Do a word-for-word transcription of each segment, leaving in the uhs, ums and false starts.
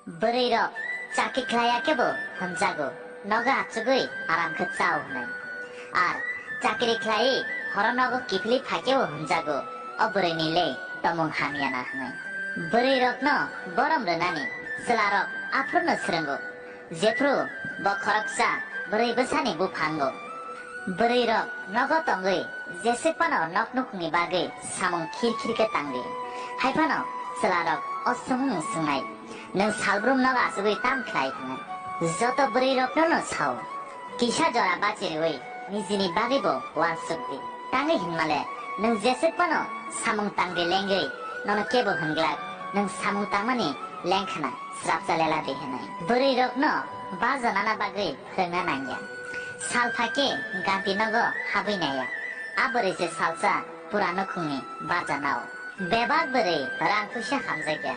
Bwrwi rok chakri khlaiya khe bo hwnjago, nogo achugwi aram khe chao hwnwi. Ar chakri khlaiwi horo nogo kiphilwi phaikhe bo hwnjago, o bwrwini le tomung hamya na hwnwi. Bwrwi rokno borom rwnani chwla rok aphuru no swrwngo, jephru bo khoroksa bwrwi bwsani buphango. Bwrwi rok nogo tongwi jeswk phano nok nukhungni bagwi samung khir khir khe tangdi. Hai phano chwla rok o swngmung swngnai, nwng salbrum nogo achugwi tam khlai hwnwi. Joto bwrwi rokno no sao, kisa jora bachi rwui nijini bagwi bo uansuk di. Tangwi hinmale nwng jeswk phano samung tangdi lengwi nono kebo hwnglak, nwng samung tangmani lengkhna srapsa lela di hwnwi. Bwrwi rokno baja nana bagwi phwrwngna nangya. Sal phaikhe ganti nogo habwi naiya. A bwrwi se salsa pura nukhungni baja nao. Bebak bwrwi rang puisa hamjakya.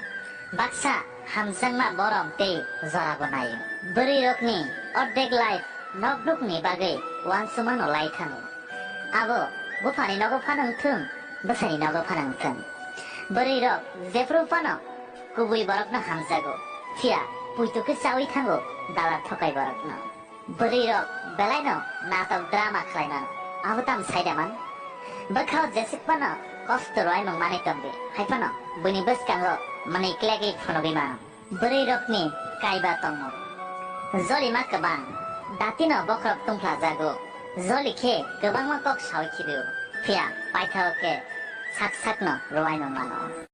Baksa hamjakma borom tei jorabo naio. Bwrwi rokni ordek life nok nukni bagwi uansukmano lai thango. Abo buphani nogo phano wngthung, bwsani nogo phano wngthung. Bwrwi rok jephru phano kubui borokno hamjago, phiya puitu khe chaui thango dalar thokai borokno. Bwrwi rok belaino natok drama khlai mano, abo tamo sai da man? Bwkhao jeswk phano kosto rwai mung manwi tongdi, hai phano buini bwskango mwnwi klegwi phunugwi mano. Bwrwi rokni kaiba tongo. Joli ma kwbang, datino bokhorok tungphlajago. Joli khe kwbangma kok saui khibiu, phiya paithao khe sak sakno rwai mung mano.